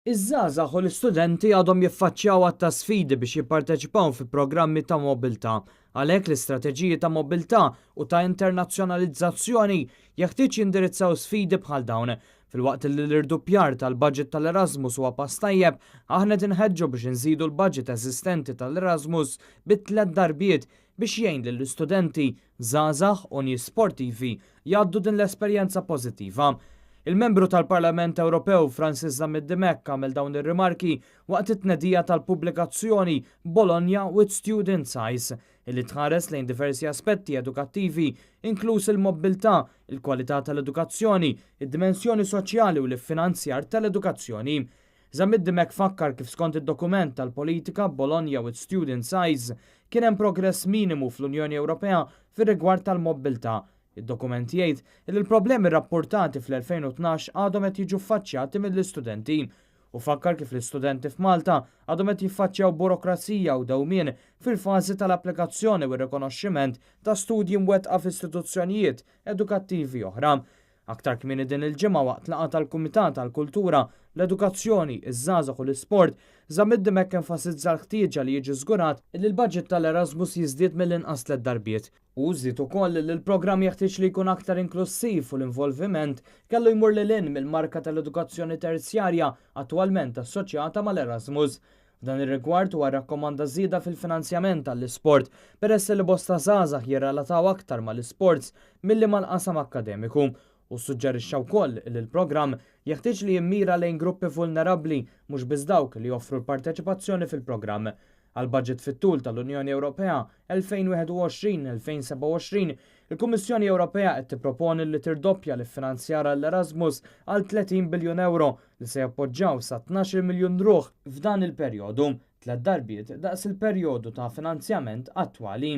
Iż-żgħażagħ u l-istudenti għadhom jiffaċċjaw għadd ta' sfidi biex jipparteċipaw fi programmi ta' mobilità. Għalhekk l-istrateġiji ta' mobilità u ta' internazzjonalizzazzjoni jeħtieġ jindirizzaw sfidi bħal dawn. Filwaqt li l-irduppjar tal-budget tal-Erasmus huwa pass tajjeb, aħna qed inħeġġu biex inżidu l-budget eżistenti tal-Erasmus bi tliet darbiet biex jgħin lill-istudenti, żgħażagħ u nies sportivi jgħaddu din l-esperjenza pożittiva. Il-membru tal-Parlament Ewropew Francis Zammit Dimech għamel dawn ir-rimarki waqt it-tnedija tal-pubblikazzjoni Bologna with Students' Eyes, illi tħares lejn diversi aspetti edukattivi, inkluż il-mobbiltà, il-kwalità tal-edukazzjoni, id-dimensjoni soċjali u l-iffinanzjar tal-edukazzjoni. Zammit Dimech fakkar kif skont id-dokument tal-politika Bologna with Students' Eyes kien hemm progress minimu fl-Unjoni Ewropea fir-rigward tal-mobbiltà. Id-dokument jgħid li l-problemi rapportati fl-2012 għadhom qed jiġu ffaċċjati mill-istudenti u fakkar kif l-istudenti f'Malta għadhom qed jiffaċċjaw burokrazija u dewmien fil-fażi tal-applikazzjoni u r-rikonoxximent ta' studji mwettqa f'istituzzjonijiet edukattivi oħra. Aktar kmieni din il-ġimgħa waqt laqgħa tal-Kumitat għall-Kultura, l-Edukazzjoni, iż-Żgħażagħ u l-Isport, Zammit Dimech enfasizza l-ħtieġa li jiġi żgurat li l-budget tal-Erasmus jiżdied mill-inqas tliet darbiet. U żied ukoll li l-programm jeħtieġ li jkun aktar inklussiv u l-involviment kellu jmur lil hinn mill-marka tal-edukazzjoni terzjarja attwalment assoċjata mal-Erasmus. F'dan ir-rigward huwa rrakkomanda żieda fil-finanzjament tal-isport peress li bosta żgħażagħ jirrelataw aktar mal-isports milli mal-qasam akkademiku u suġġerixxa wkoll li l-programm jeħtieġ li jimmira lejn gruppi vulnerabbli mhux biss dawk li joffru l-parteċipazzjoni fil-programm. Għal budget fit-tul tal-Unjoni Ewropea 2021-2027, il-Kummissjoni Ewropea qed tipproponi li tirdoppja l-iffinanzjar għall-Erasmus għal 30 biljun euro li se jappoġġaw sa 12 miljun ruħ f'dan il-perjodu, tliet darbiet daqs il-perjodu ta' finanzjament attwali.